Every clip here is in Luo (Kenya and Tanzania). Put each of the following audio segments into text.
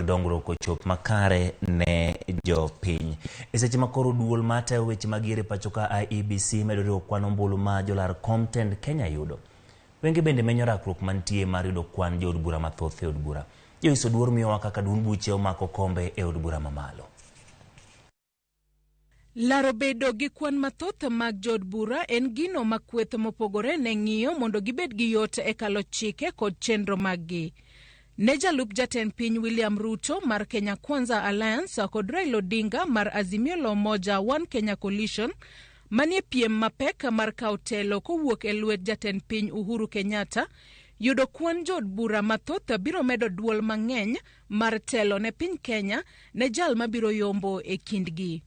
Mag dongruok ochop makare ne jopiny. E seche ma koro duol matayo weche mag yiero e pacho ka IEBC medo riwo kwan ombulu ma jolar kom tend Kenya yudo. Wenge bende menyo rakruok mantie mar yudo kwan jood bura mathoth e od bura. Joyce Oduor miyowa kaka duond buche omako kombe e od bura mamalo. Laro bedo gi kwan mathoth mag jood bura en gino ma kweth mopogore ne ng'iyo mondo gibed gi yot e kalo chike kod chenro maggi. Ne jalup jatend piny William Ruto mar Kenya Kwanza Alliance kod Raila Odinga mar Azimio la Umoja One Kenya Coalition manie piem mapek mar kawo telo kowuok e lwet jatend piny Uhuru Kenyatta, yudo kwan jood bura mathoth biro medo duol mang'eny mar telo ne piny Kenya ne jal mabiro yombo e kindgi.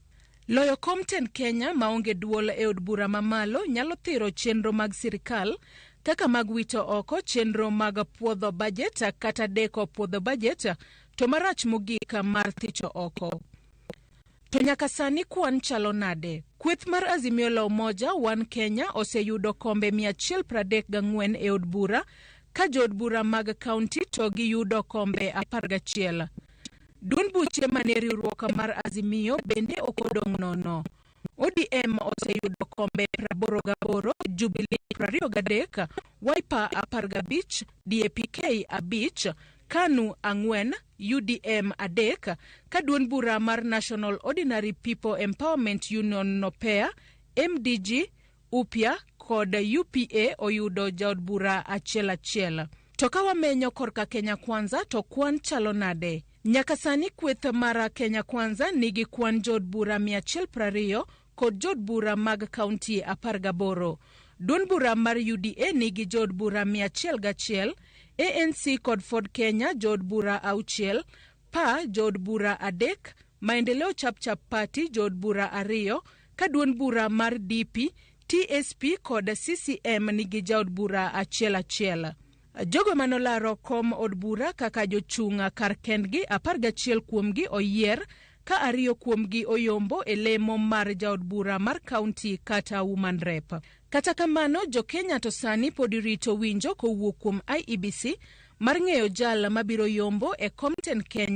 Loyo kom tend Kenya maonge duol e od bura mamalo nyalo thiro chenro mag sirikal kaka mag wito oko chenro mag puodho bajet kata deko puodho bajet to marach mogik mar thicho oko. To nyaka sani kwan chalo nade? Kweth mar Azimio la Umoja One Kenya oseyudo kombe 134 e od bura ka jood bura mag kaunti to giyudo kombe 11. Duond buche manie riwruok mar Azimio bende ok odong' nono. ODM oseyudo kombe 88, Jubilee 23, Wiper 15, DAPK 5, KANU 4, UDM 3, ka duond bura mar National Ordinary People Empowerment Union NOPEA, MDG, UPIA kod UPA oyudo jaod bura achiel achiel. To ka wamenyo korka Kenya Kwanza to kwan chalo nade? Nyaka sani kweth mar Kenya Kwanza nigi kwan jood bura 120 kod jood bura mag kaunti 18. Duond bura mar UDA nigi jood bura 101, ANC kod Ford Kenya jood bura 6, PA jood bura 3, Maendeleo Chapchap Party jood bura 2, ka duond bura mar DP, TSP kod CCM nigi jaod bura achiel achiel. Jogo manolaro kom od bura kaka jochung' kar kendgi 11 kuomgi oyier ka 2 kuomgi oyombo e lemo mar jaod bura mar kaunti kata woman rep. Kata kamano, jo-Kenya to sani pod rito winjo kowuok kuom IEBC mar ng'eyo jal mabiro yombo e kom tend Kenya.